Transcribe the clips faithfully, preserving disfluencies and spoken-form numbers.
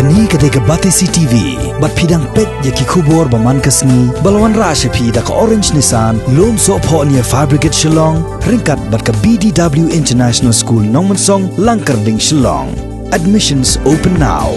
Kane ka dei ka Batesi T V, bad phi dang peit ïa ki khubor ba man ka sngi, ba la wanrah sha phi da ka Orange Nissan, Lumsohphoh near Fire Brigade Shillong, ryngkat bad ka B D W International School Nongmensong, Langkyrding, Shillong. Admissions open now.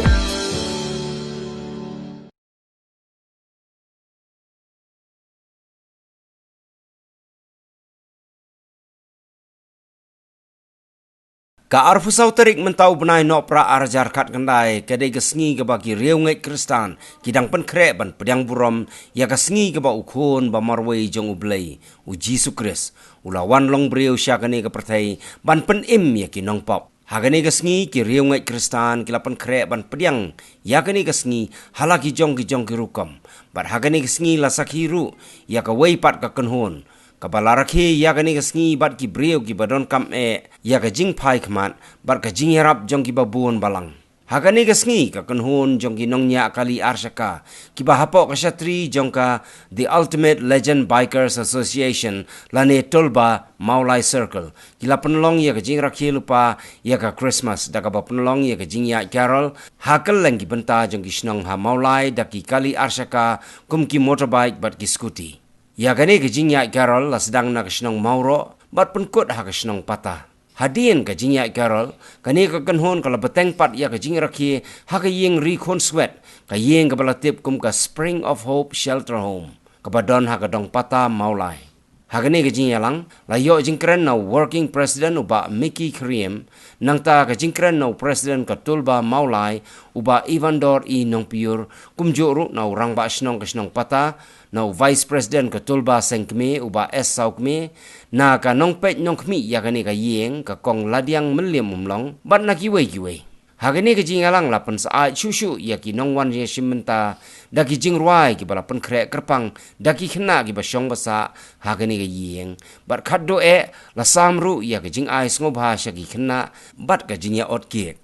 Ka arphew saw tarik mynta u bnai Nohprah ar hajar khatkhyndai, ka dei ka sngi kaba ki riewngeit Khristan ki dang pynkhreh ban pdiang burom ïa ka sngi kaba u Khun ba marwei jong U Blei, U Jisu Khrist, u la wan long briew sha kane ka pyrthei ban pynim ïa ki nongpop. Ha kane ka sngi ki riewngeit Khristan ki la pynkhreh ban pdiang ïa kane ka sngi ha la ki jong ki jong ki rukom. Bad ha kane ka sngi la sakhi ruh ïa kawei pat ka kynhun kaba la rakhe ïa kane ka sngi bad ki briew kiba donkam eh ïa ka jingphai khmat bad ka jingïarap jong kiba bun balang. Ha kane ka sngi ka kynhun jong ki nongñiah kali arshaka kiba hapoh ka shatri jong ka The Ultimate Legend Bikers Association lane Tulba Mawlai Circle ki la pynlong ïa ka jingrakhe lypa ïa ka Christmas da kaba pynlong ïa ka jingïaid carol ha kylleng ki bynta jong ki shnong ha Mawlai da ki kali arshaka kum ki motorbike bad ki scooty. Ïa kane ka jingïaid carol la sdang na ka shnong Mawroh bad pynkut ha ka shnong Pata. Hadien ka jingïaid carol, kane ka kynhun ka la bteng pat ïa ka jingrakhe ha ka ïing ri khun swet, ka ïing kaba la tip kum ka Spring of Hope Shelter Home, kaba don ha ka dong Pata Mawlai. Ha kane ka jingïalang, la ïoh jingkren na u Working President u Bah Mickey Kyriem, nangta ka jingkren na u President ka Tulba Mawlai u Bah Ivandor E Nongpiur, kumjuh ruh na u Rangbah Shnong ka shnong Pata, na u Vice President ka Tulba Seng Kmie u Bah S Saw Kmie, na ka nongpeit nongkhmih ïa kane ka ïing ka Kong Ladiang Mylliem Umlong, bad na kiwei kiwei. Ha kane ka jingïalang la pynsah shuh shuh ïa ki nongwan ïashim bynta da ki jingrwai kiba la pynkhreh kyrpang da ki khynnah kiba shong ba sah ha kane ka ïing, bad khatduh eh la sam ruh ïa ka jingai sngewbha sha ki khynnah bad ka jingïaot cake.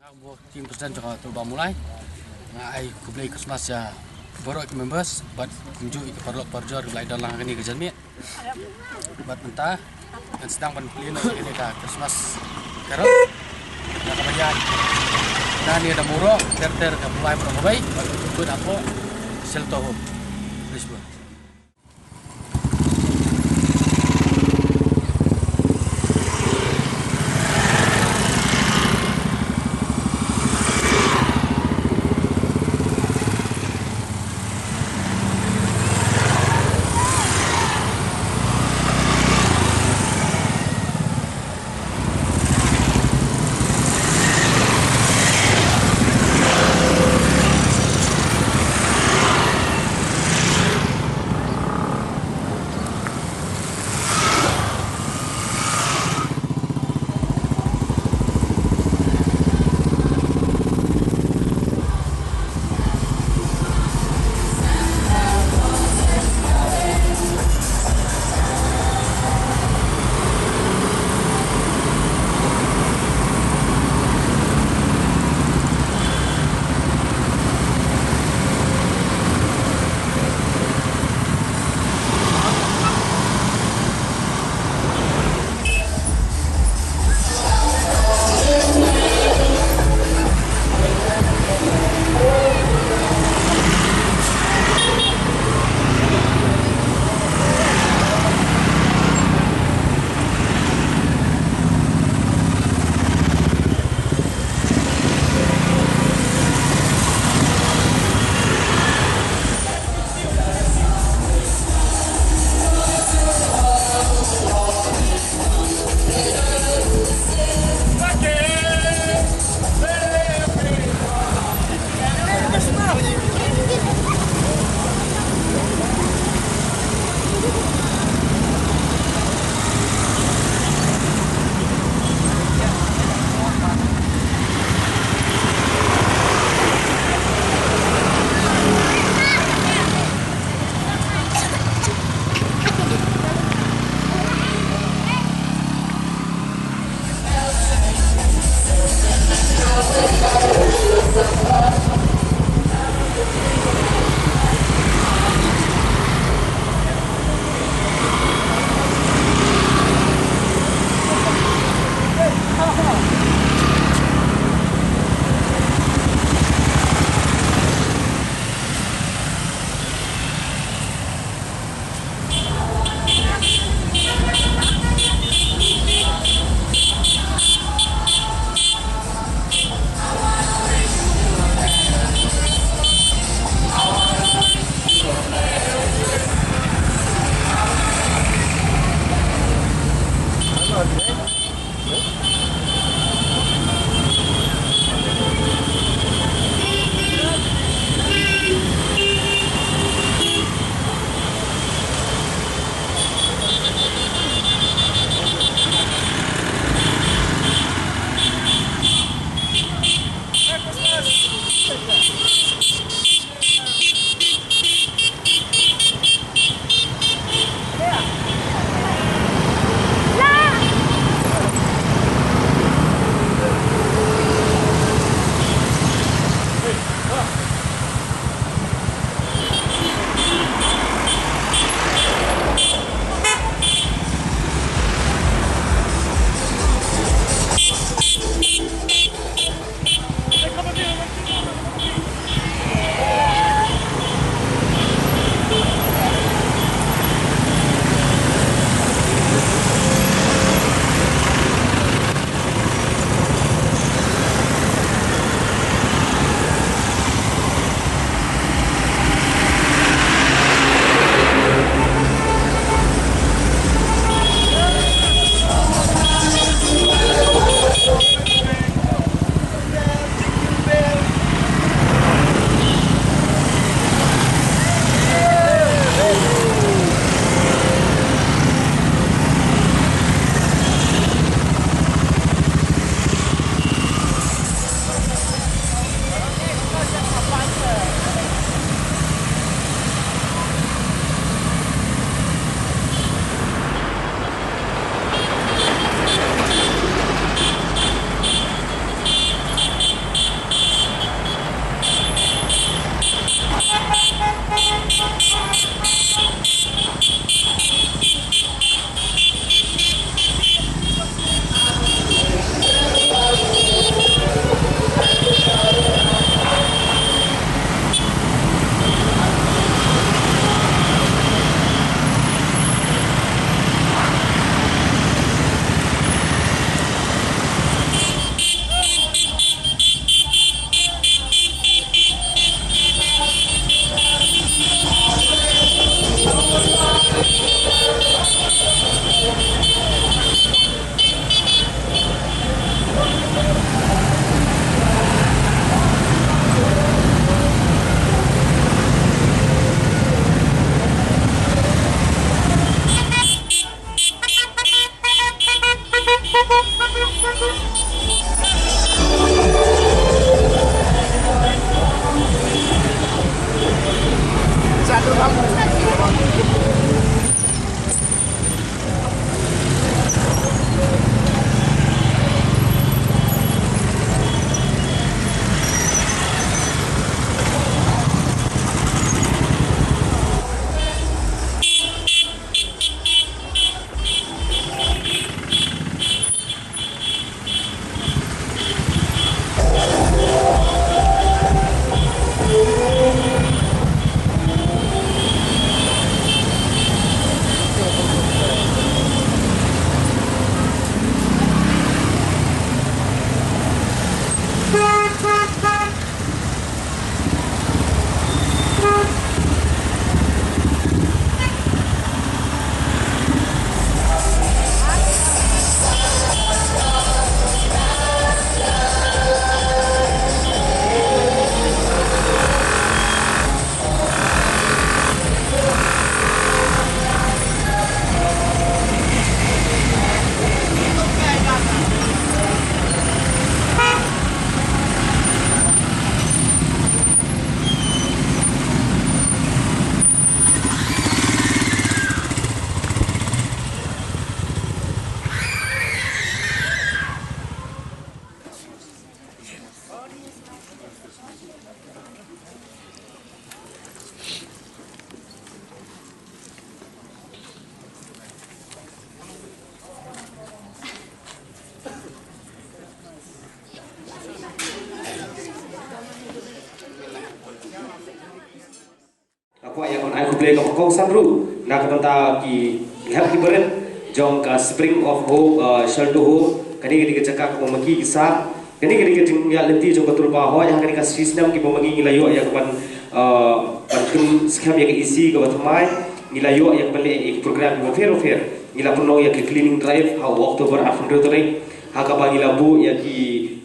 Nga u Team President jong ka Tulba Mawlai. Nga ai khublei Christmas ïa baroh ki members bad kumjuh ïa ki paralok parajor kiba la ïadon lang ha kane ka janmiet. Bad mynta ngan sdang ban plie noh ïa kane ka Christmas carol. Nga kaba ïaid na ne da Mawroh ter ter ka Mawlai Mawroh Mawei bad kumjuh hapoh Shelter Home. Please go. Nga kwah ïa ka ban ai khublei kaba kongsan ruh na ka bynta ki hep ki barit jong ka Spring of Hope, uh, Shelter Home. Kane ka dei ka jaka kaba ma ki ki sah. Kane ka dei ka jingïaid lynti jong ka Toolbar Hawai ha kane ka shi snem kiba ma ngi ngi la ïoh ïa ka ban, uh, ban pynskhem ïa ka A C kaba thymmai. Ngi la ïoh ïa ka ban leh ïa ki program kiba pher pher. Ngi la pynlong ïa ka cleaning drive ha u October arphew hynriew tarik. Ha kaba ngi la buh ïa ki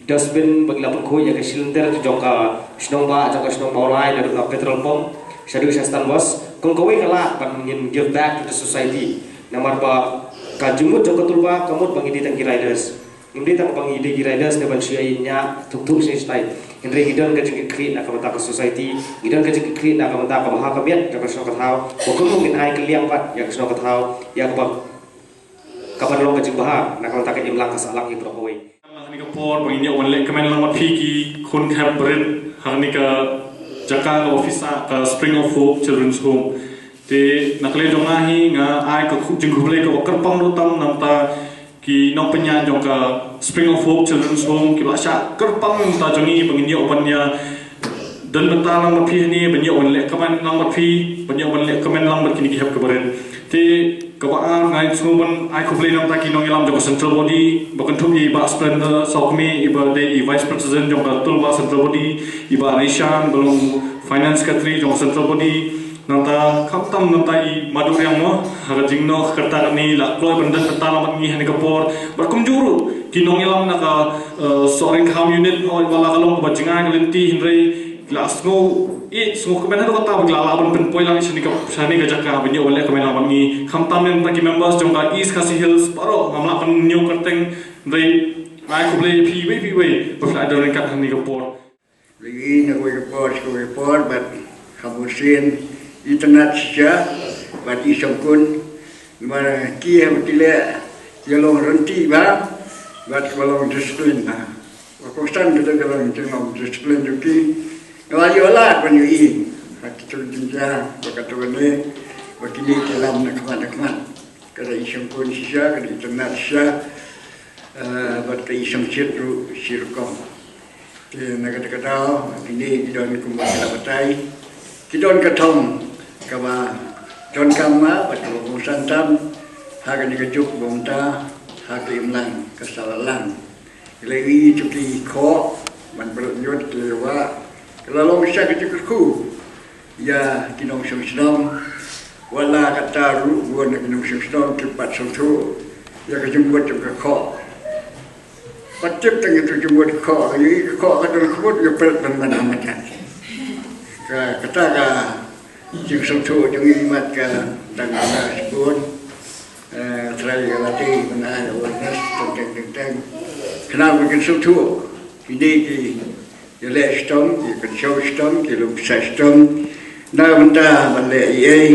dustbin, ba ngi la pynkhuid ïa ka cylinder jong ka shnong ba, jong ka shnong Mawlai, naduh na petrol pump shaduh sha stand bus. Kum kawei ka lad ban ngin give back to the society. Namar ba ka jingmut jong ka Toolbar ka mut ba ngi dei tang ki riders. Ngim dei tang ba ngi dei ki riders ne ban shu ïa ïa thuk thuk shisha. Hynrei ngi don ka jingkitkhlieh na ka bynta ka society, ngi don ka jingkitkhlieh na ka bynta ka bha ka miat jong ka shnong ka thaw. Ba kumno ngin ai kylliang pat ïa ka shnong ka thaw, ïa kaba ka ban long ka jingbha na ka bynta ka imlang ka sahlang ïa baroh kawei. Ha kane ka por ba ngin ïoh wan lehkmen lang bad phi ki khun ki hep barit ha kane ka jaka kaba phi sah, ka Spring of Hope Children's Home. Te na ka liang jong nga hi nga ai ka khu-, jingkhublei kaba kyrpang ruh tam na ka bynta ki nongpynïaid jong ka Spring of Hope Children's Home kiba la shah kyrpang na ka bynta jong ngi ba ngin ïoh ban ïa don bynta lang bad phi hangne, ban ïoh ban lehkmen lang bad phi, ban ïoh ban lehkmen lang bad kine ki hep ki barit. Te kaba ar nga sngew ban ai khublei na ka bynta ki nongïalam jong ka Central Body, ba kynthup ïa i Bah Splendor Sawkmie, iba dei i Vice President jong ka Toolbar Central Body, i Bah Rishan ba long Finance Secretary jong ka Central Body. Nangta khamtam nangta i Maduriang mo, ha ka jingno ka kyrta kane la kloi ban don bynta lang bad ngi ha kane ka por. Bad kumjuh ruh ki nongïalam na ka, eh, Sohryngkham unit, oh, ba la ka long kaba jngai ka lynti, hynrei la sngew, i sngew kmen haduh katta ba la lah ban pynpoi lang shane ka, shane ka jaka ban ïoh ban lehkmen lang bad ngi. Khamtam nangta ki members jong ka East Khasi Hills baroh, ngam lah ban ñiew kyrteng, hynrei nga ai khublei ïa phi iwei pa iwei ba phi la don ryngkat ha kane ka por. Lei na kawei ka por sha kawei ka por bad ha bunsien itynnad shisha bad i shongkun, namar ki haba ki leh ki long ryntih bha bad kiba long discipline bha. Ba kongsan kita ki long, ki long discipline jong ki. Nga la ïoh lad ban ïohi ha kitu ki jingïa ba katu kane ba kine ki lam na khmat na khmat. Ka dei i shongkun shisha, ka dei itynnad shisha, eh, bad ka i shongshit ruh shi rukom. Te na kata ka daw kine ki don kumba ki la batai, ki don ka thong kaba donkam bad kaba kongsan tam ha kane ka juk ba mynta ha ka imlang ka sahlang. Ki la ïohi ïa ki khoh ban pynlut ñiut ki la ïohi, ka la long shisha ka jingkyrkhu ïa ki nongshong shnong. Wat la katta ruh bun na ki nongshong shnong ki pat sngewthuh ïa ka jingmut jong ka khoh. Pat tip tang ïa ka jingmut ka khoh, ïa ka khoh ka don ka mut ïa pyrkhat ban ban amat. Ka kata ka jingsngewthuh jong ngi mat ka dang ka shibun. Eh, trai ka lati ban ai awareness teng teng teng teng. Khnang ba kin sngewthuh kine ki ïaleh shitom, ki kynshew shitom, ki lum pisa shitom. Na bynta ban leh ei ei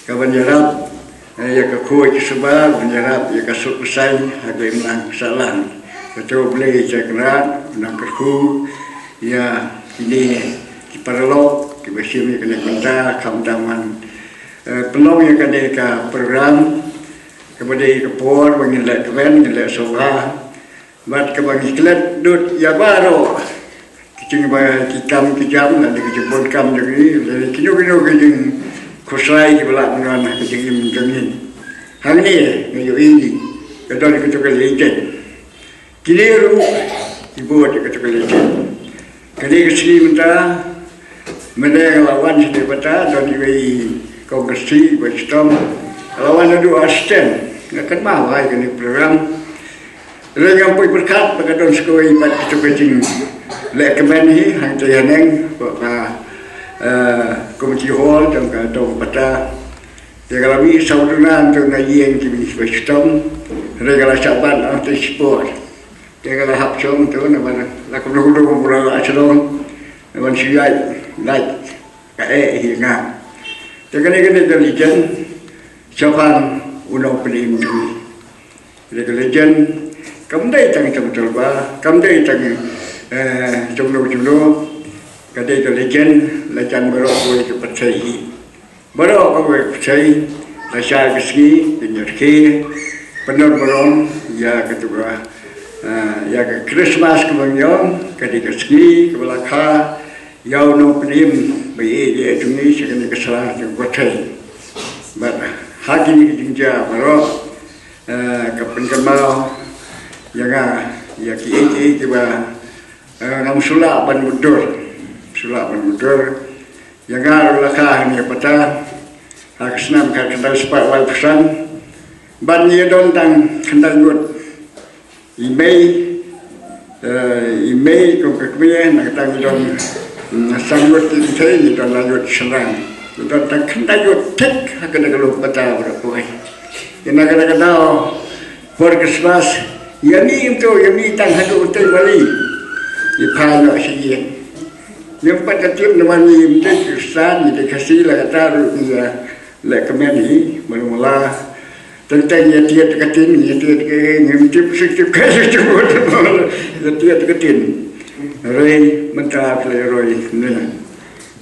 ka ban ïarap, eh, ïa ka khuid ka suba, ban ïarap ïa ka suk ka saiñ ha ka imlang sahlang. Ka to Blei Trai Kynrad un nang kyrkhu ïa kine ki paralok kiba shim ïa kane ka bynta khamtam ban, eh, pynlong ïa kane ka program kaba dei ka por ba ngin leh kmen, ngin leh sngewbha. Bad kaba ngi klet dud ïa baroh ki jingba ki kam ki jam, lane ki jingbun kam jong ngi, lane kino kino ki jingkhuslai kiba lah ban wan ha ka jingim jong ngi. Hangne nga ïohi ka don kito ki legend. Kine ruh ki bud ïa kito ki legend. Kane ka sngi mynta, mynne nga la wan sha kane bynta, don iwei i kong Kristi ba shitom. Nga la wan naduh Aston, nga kynmaw ïa kane ka program. Hynrei ngam poi pyrkhat ba ka don sa kawei pat kito ka jinglehkmen hi hangta haneng, ba ka, eh, community hall jong ka dong bata. Te ka la mih saw duna hangta na ïing ki ba shitom. Hynrei ka la shah ban hangta shipor. Te ka la hap shong tu na ban la kumno kumno kumno la shalong na ban shu ïaid lait ka eh hi nga. Te kane kane ka legend shaphang u nongpynim jong ngi. Kane ka legend kam dei tang jong Toolbar, kam dei tang, Eh, jong no jong no, ka dei ka legend, legend baroh kawei ka pyrthei hi. Baroh kawei ka pyrthei, la shai ka sngi, ka nyrkhie, pyndonkam, ïa ka tu ka, eh, ïa ka Christmas ka ba ngi ong, ka dei ka sngi, ka ba la kha, ïa u nongpynim, ba ïeit ïa jong ngi, sha kane ka sla, jong ka pyrthei. Bad, ha kine ki jingjia, baroh, eh, ka pynkynmaw, ïa nga, ïa ki ïeit, ïeit, ki ba, Eh, ngam shu lah ban mutdur. Shu lah ban mutdur. Ïa nga ruh la kha hangne pat ha ka snem khatkhyndai spah laiphew san. Ban ïa don tang khyndai ngut. I mei, eh, i mei kum ka kmie, nangta ngi don, mm, san ngut ki kynthei, ngi don lai ngut shynrang. Ngi don tang khyndai ngut thik ha kane ka lum pat baroh kawei. Ïa na kane ka daw, por Christmas, ïa mi ym to, ïa mi tang haduh u tei mali. Ïa pha noh shi ïing. Ngim pat ka tip namar ngi ym dei Khristan, ngi dei Khasi la kata ruh ngi ïa leh kmen hi, mano mala. Teng teng ïa tied ka tin, ïa tied ka, ngim tip shu tip ka, shu tip ka, ïa tied ka tin. Rei mynta phi la roi ne.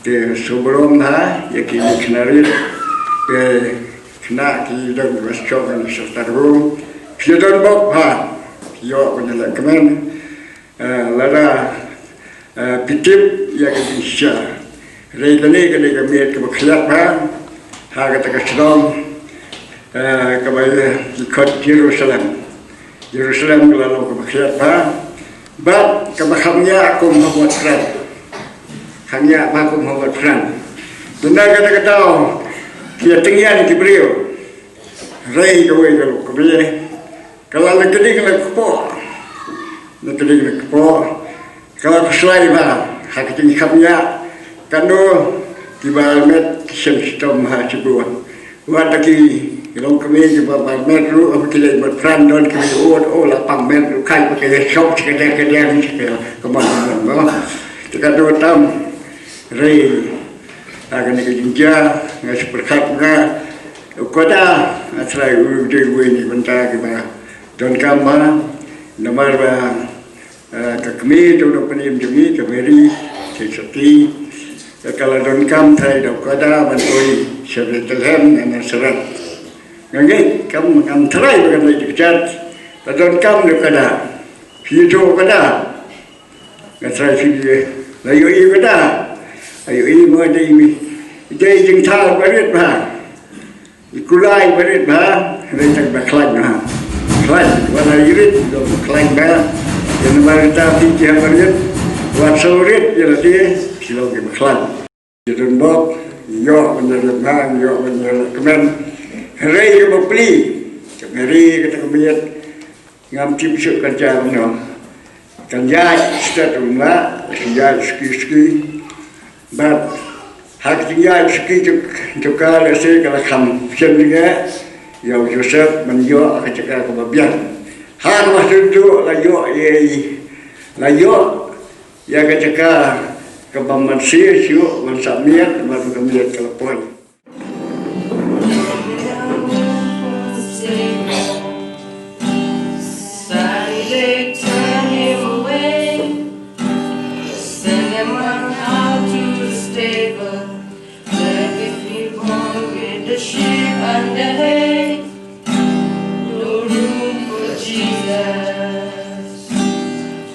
Te sngewbha bha ïa ki khynnah rit. Te khynnah ki don ba shong na sorkar rum. Phi don bok bha. Phi ïoh ban leh kmen. Eh, lada, eh, phi tip ïa ka jingshisha. Hynrei kane ka dei ka miet kaba khlieh bha. Ha kata ka shnong. Eh, kaba ïa ki khot Jerusalem. Jerusalem ka la long kaba khlieh bha. Bad kaba kham ïa kum ha Mawphanphan. Kham ïa bha kum ha Mawphanphan. Te na kata ka daw, ki ïa tyngian ki briew. Hynrei kawei ka long kaba ïa. Ka la na ka ding na ka kpoh. Na ka ding na ka kpoh. Ka la pyrshah bha, ha ka jingkham ïa, kano, kiba met, ki shem shitom ha shibun. Wat la ki, ki longkmie kiba, ba met ruh, haba ki leit Mawphanphan don ki, oh, oh, la pang met ruh, kai ba ki leit shop, shi ka dang, ka dang, shi ka, ka mon, ka mon, ba. Te kano tam, rei, ha kane ka jingjia, nga shu pyrkhat nga, u Koda, nga trai u dei uwei na ki bynta kiba, donkam ba, namar ba, Eh, ka kmie jong u nongpynim jong ngi ka Mary, ka Sati, ka la donkam trai da u Koda ban poi sha Bethlehem ne Nasareth. Nga ngeit kam ngam trai ba kan leit kjat, la donkam da u Koda. Phi ïohi u Koda. Nga trai phi ïohi, la ïohi u Koda. Ïohi mo dei mi. Dei jingthaw barit bha. I kulai barit bha, hynrei tang ba khlaiñ bha. Khlaiñ, wat la i rit, dei ba khlaiñ bha. Ïa namar ita phi ki ha barit, wat sa rit, ïa lade, phi long ki ba khlaiñ. Ïa don bok, ïoh ban ïa rit bha, ïoh ban ïa kmen. Hynrei ïa ba pli, ka Mary kata ka miet, Ngam tip shuh kan jia kumno. Kan ïaid stet um lah, kan ïaid suki suki. Bad ha ka jingïaid suki jong, jong ka lehse ka la kham shem jingeh ïa u Joseph ban ïoh ha ka jaka kaba biang. Ha kaba sdang tu la ïoh ïa i, la ïoh ïa ka jaka kaba mynsiem shuh ban sah miet, bad ka miet ka la poi. Sadly they turned him away, sent him on out to the stable, where he born with the sheep and the hay. No room for Jesus.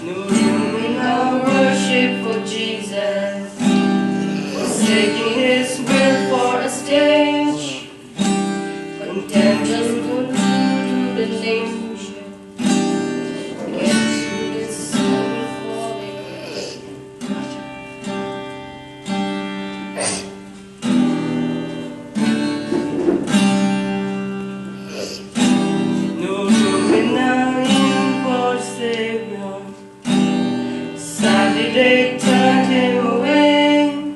No room in our worship for Jesus. Forsaking his will for a stage. Content just to go to the nation. Get to the sun before they No room in our inn for Savior. Sadly they turned him away.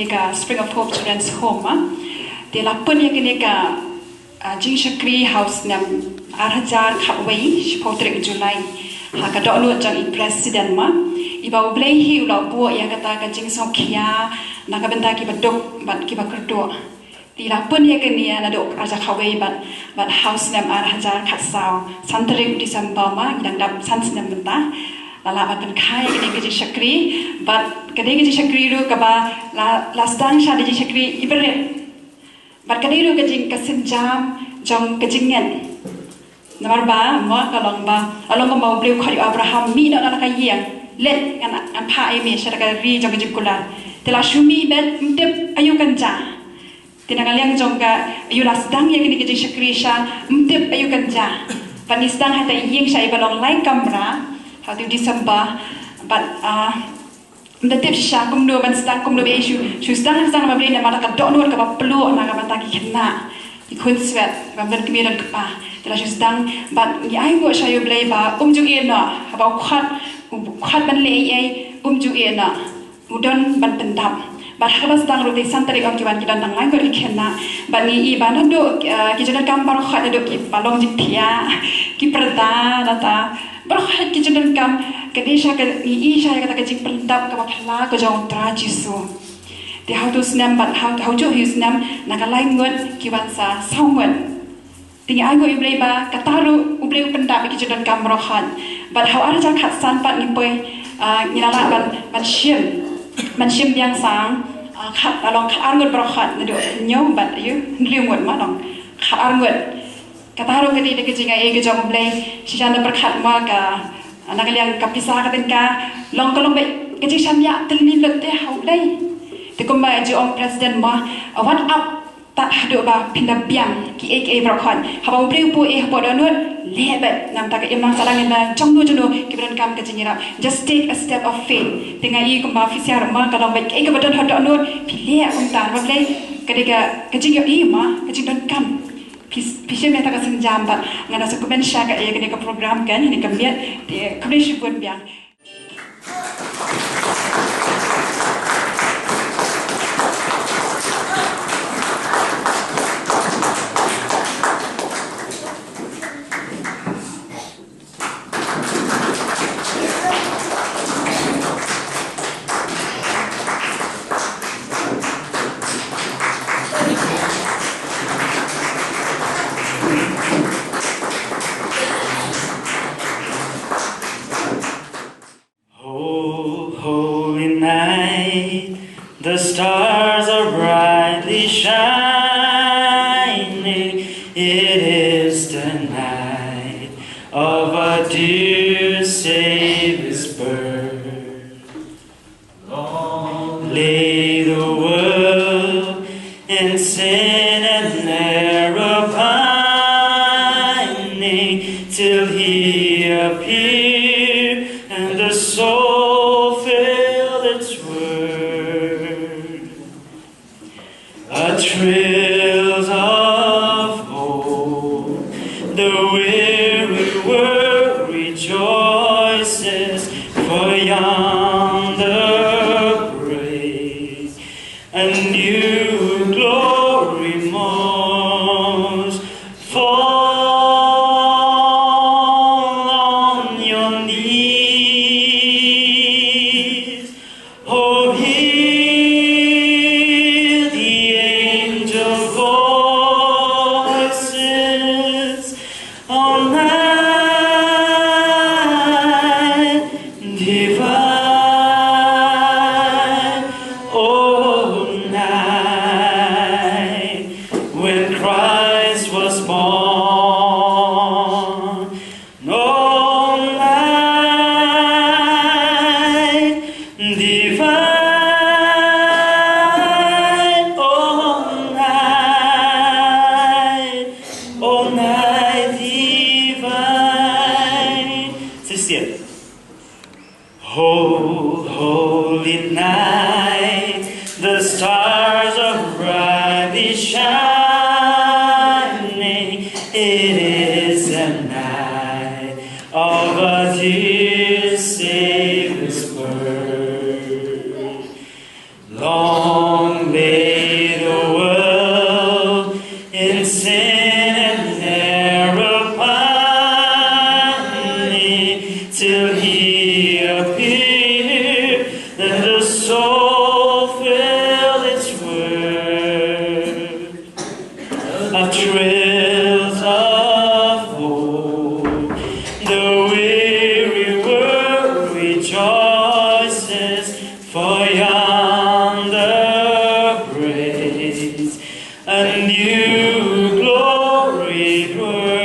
Ka Spring of Hope Children's Home, ah. Te la pun ïa kane ka, ah, jingshakri ha u snem ar hajar khatwei, shiphew tarik July, ha ka dohnud jong i president, ma. Iba U Blei hi u la buh ïa kata ka jingsngewkhia na ka bynta kiba duk bad kiba kyrduh. Te la pun ïa kane naduh ar hajar khatwei bad, bad ha u snem ar hajar khatsaw, san tarik December, ma, ngi dang dap san snem mynta. La lah ban pynkha ïa kane ka jingshakri, bad kane ka jingshakri ruh kaba la, la sdang sha ka jingshakri iba rit. Bad kane ruh ka jing, ka sienjam jong ka jingngeit. Namar ba, ma, ka long ba, ka long kumba U Blei u khot ïa u Abraham, mih noh na la ka ïing, leit ngan, ngan phah ïa me sha ka ri jong ka jingkular. Te la shu mih beit, ym tip aïu kan jia. Te na ka liang jong ka, aïu la sdang ïa kane ka jingshakri sha, ym tip aïu kan jia. Bad ngi sdang ha kata ka ïing sha iba long lai kamra, ha u December, bad, ah, ym da tip shisha kumno ban sdang, kumno ba shu, shu sdang, sdang namar U Blei namar ka dohnud kaba pynluh na ka bynta ki khynnah, ki khun swet, ban don kmie don kpa. Te la shu sdang, bad ngi ai nguh sha U Blei ba um ju ïeh noh, haba u khot, u khot ban leh ei ei, um ju ïeh noh. U don ban pyndap. Bad ha kaba sdang ruh te san tarik ong ki wan ki don tang lai ngut ki khynnah. Bad ngi i ba naduh, eh, ki jingdonkam baroh khoit naduh kiba long jingthiah, ki pyrda, nata. Baroh khoit ki jingdonkam, ka dei sha ka, ngi i sha ïa kata ka jingpyndap kaba phylla ka jong u Trai Jisu. Te ha utu u snem bad ha, ha ujuh hi u snem na ka lai ngut ki wan sa saw ngut. Te ngi ai nguh ïa U Blei ba kata ruh U Blei u pyndap ïa ki jingdonkam baroh khoit. Bad ha u ar hajar khatsan pat ngi poi, ah, ngi la lah ban, ban shim, ban shim biang sa, ah, khat, la long khat ar ngut baroh khoit naduh hynñiew bad aïu, hynriew ngut ma long. Khat ar ngut. Kata ruh ka dei ka jingai ei ka jong U Blei, shisha da pyrkhat ma ka, na ka liang ka pisa ka tyngka, long ka long beit ka jingshaniah tylli lut te ha U Blei. Te kumba ju ong president ma, wat ap tad haduh ba phin da biang kiei kiei baroh khoit. Haba U Blei u buh ei hapoh dohnud, leh beit, namar kata ka imlang sahlang ïa la jong no jong no kiba donkam ka jingïarap. Just take a step of faith. Te nga i kumba phi sngewthuh ma ka long beit kiei kaba don ha dohnud, phi leh kumta, namar U Blei ka dei ka, ka jingïohi ma, ka jingdonkam. Phi, phi shim ïa kata ka sienjam bad ngan sa kmen sha ka, ïa kane ka program kan, ïa kane ka miet, te khublei shibun biang. Oh, holy night, the stars are brightly shining. It is the night of our dear Savior's birth. Long lay the world in sin and error pining, till he appeared and the soul felt its worth. A thrill of hope, the weary world rejoices, for yonder great and new glory most fall on your knees. Oh, hear the angel voices on night divine, oh, night when Christ was born. Oh, night divine, oh, night Trails of hope, the weary world rejoices, for yonder praise a new glory.